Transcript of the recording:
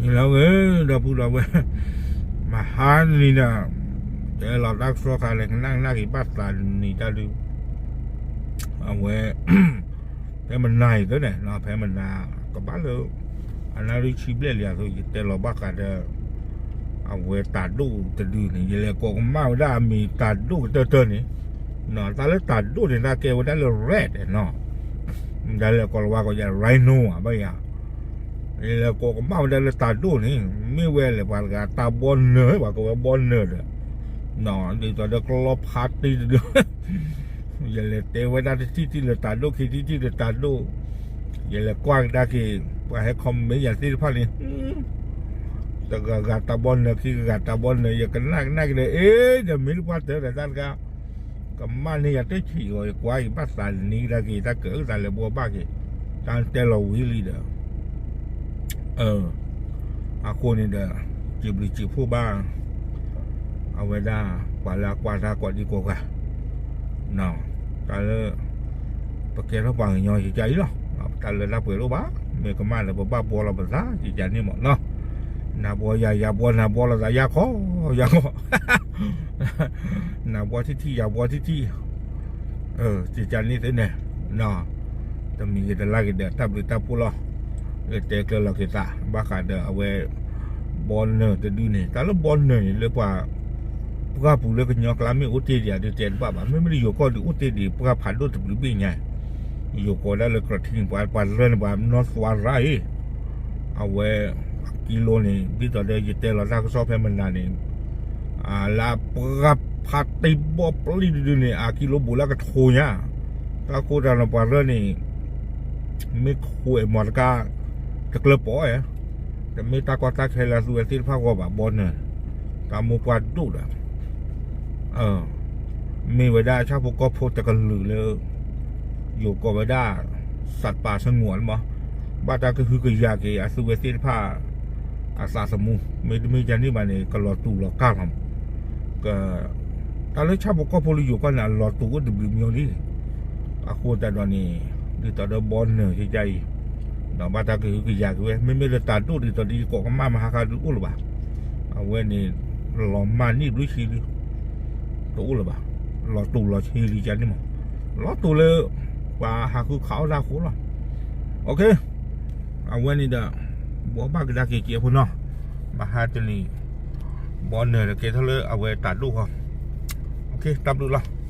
လီၤဂ့ၤ ဒီပုၢ်ဒီဝဲၢ်, မဟါနံၤန့ၣ် တဲလီၤတၢ်ကစီၣ်ခါလဲၣ် ကနၣ်ကနၣ်က့ၤဘၣ်သးနံၤတၢ်ဒုး, အဝဲ ဖဲမနၤအံၤသ့န့ၣ် ဖဲမနၤ ကဘၣ်လၢ အနၣ်ရံၣ်ဆံဘျဲၣ်လံအသိး ယတဲလီၤဘၣ်ဃးဒီး အဝဲတၤဒိၣ်တဒုန့ၣ် ယလဲၤကိးကမၣ်ဝဲဒၣ်အမံၤတၤဒိၣ်ကတၢၢ်တၢၢ်န့ၣ်, တၢ်လၢတၤဒိၣ်န့ၣ် တၢ်ကဲဝဲဒၣ်လၢ rat နီၤ, ဒ်လဲၣ်ကိးလီၤဝါကိးယၤ rhino ဘၣ်ယၤ ယလဲၤကိးကမၣ်ဝဲဒၣ်လၢတၤဒိၣ်န့ၣ် မ့ၢ်ဝဲလဲၣ်ပှၤတဂၤတၢ်ဘီနၢၤ ပှၤကိးဝဲဘီနၢၤဒီး, ဒ်သိးဒီးကျီဖါတ့ၢ်တဒု, ယလဲၤတဲဝဲဒၣ်တထံၣ်ထံၣ်လၢတၤဒိၣ်ခံထံၣ်ထံၣ်လၢတၤဒိၣ်, ယလဲၤကွၢ်ကဒါက့ၤ ပှၤဟဲ comment ယၤသ့ၣ်တဖၣ်န့ၣ် တဂၤဂၤတၢ်ဘီနၢၤခံဂၤဂၤတၢ်ဘီနၢၤ ယကနၣ်ကနၣ်က့ၤဒီး အ့ ဒီးမ့ၢ်တပှၢ်တၢၢ်ဒီးတၢ်တခါ ကမၣ်န့ၢ်ယၤတဆံးအီၤ ယကွၢ်ယဘၣ်သးနံၤကဒါက့ၤ တၢ်ကၢၣ်အုၣ်သးလဲၤဘှီဘၣ်က့ၤ, တၢ်တဲလီၤဝံၤလံဒီး အဃိန့ၣ်ဒီး စံးဘျုးစံးဖှိၣ်ဘၣ် အဝဲဒၣ် ပှၤလၢအကွၢ်တၢ်ကိးဒံကိးဂၤ, တၢ်လၢ ပကဲထီၣ်ပှၤကညီယကါအံၤလီၤ, တၢ်လၢတၢ်ပှဲၤလိၣ်ဘၣ်, မ့ၢ်ကမၣ်လၢပဘၣ်ဘှီလီၤပသး ယကါန့ၣ်မးနီၤ, နၤဘှီယၤ ယၤဘှီနၤ ဘှီလိာ်သးယါခီ ယါခီ နၤဘှီထံထံၣ် ယၤဘှီထံထံၣ် စံးကါန့ၣ်သ့န့ၣ်, တမံၤဂ့ၤတလါဂ့ၤဒီး တၢ်ဘျုးတၢ်ဖှိၣ်လီၤ, လၢတဲကျၢၤလီၤက့ၤသး ဘၣ်ဃးဒီးအဝဲ ဘီနၢၤတဒုန့ၣ် တၢ်လၢဘီနၢၤန့ၣ် လၢပှၤ ပှၢ်ပူၤလၢကညီကျါမ့ၢ်အိၣ်တ့ၢ်ဒံး ဒုးတဲတဘၣ်ဘၣ်, မ့မ့ၢ်လၢယိၤကီၢ်ဒုးအိၣ်တ့ၢ်ဒံး ပှၢ်ဖးဒိၣ်တဘျုးဘ့ၣ်ညါ, ယိၤကိးဝဲဒၣ်လၢ ကရထံၣ် ပှၤ ပှၤလၢန့ၣ် ပှၤနီၢ်သွါရၣ်အံၤ, အဝဲ ကံလိန့ၣ် ဒ်သိးဒီးယတဲလီၤတၢ်ကစီၣ်ဖဲမနၤန့ၣ် လၢပှၢ်ဖးတ့ၢ်ဘီပျံၤတဒုန့ၣ် အကံလိဘူးလၢကထိညါ, တၢ်ခိၣ်တၢ်နီၤပှၤရၢၢ်န့ၣ် မ့ၢ်ခိးအဲၣ်မီတကါ တကျၢၤပိာ်အဲၣ်, တမ့ၢ်တၢ်ကီတၢ်ခဲလၢအသုဝဲသ့ၣ်တဖၣ်ဂီၢ်ဘၣ် ဘီနၢၤ, တၢ်မိၢ်ပှၢ်ဒိၣ်ဒီး မ့ၢ်ဝဲဒၣ်ဆၣ်ဖိကီၢ်ဖိတကလုာ်လၢ ယိၤကိးဝဲဒၣ် စးပာ်ဆငိးန့ၣ်မး, ဘၣ်တၢ်ကဟုကယာ်က့ၤအသုဝဲသ့ၣ်တဖၣ် အသးသမူ, မ့တမ့ၢ်ကန့ၣ်ဘၣ်န့ၣ် ကလီၤတူာ်လီၤကာ်လီၤမး, က တၢ်လၢဆၣ်ဖိကီၢ်ဖိလၢယိၤကီၢ်န့ၣ် အလီၤတူာ်အိၣ်တဘျုးမံၤလံ, အဃိသတးဒီးန့ၣ် ဒ်သိးဒီးဘီနၢၤကကါအံၤ ဒီးဘၣ်တၢ်ကဟုကယာ်က့ၤဝဲ မ့မ့ၢ်လၢတၤဒိၣ်ဒ်သိးဒီးယကိးကမၣ်မဟါခါဒုးအိၣ်လၢၤဘၣ်, အဝဲန့ၣ် လီၤမၢ်နံၣ်ဘျုးဆံဒုး တအိၣ်လၢၤဘၣ်, လီၤတူာ်လီၤဆ့လံကန့ၣ်မး, လီၤတူာ်လၢ ပှၤဟးဃုခးအီၣ်တၢ်အဃိလီၤ, အဝဲန့ၣ်ဒီး ဘှီဘၣ်ကဒါက့ၤက့ၤအဖိနီၤ, မဟါတနံၤ ဘီနၢၤဒီးကဲထီၣ်လၢအဝဲတၤဒိၣ်ဃီ, တၢ်ဘျုးလီၤ.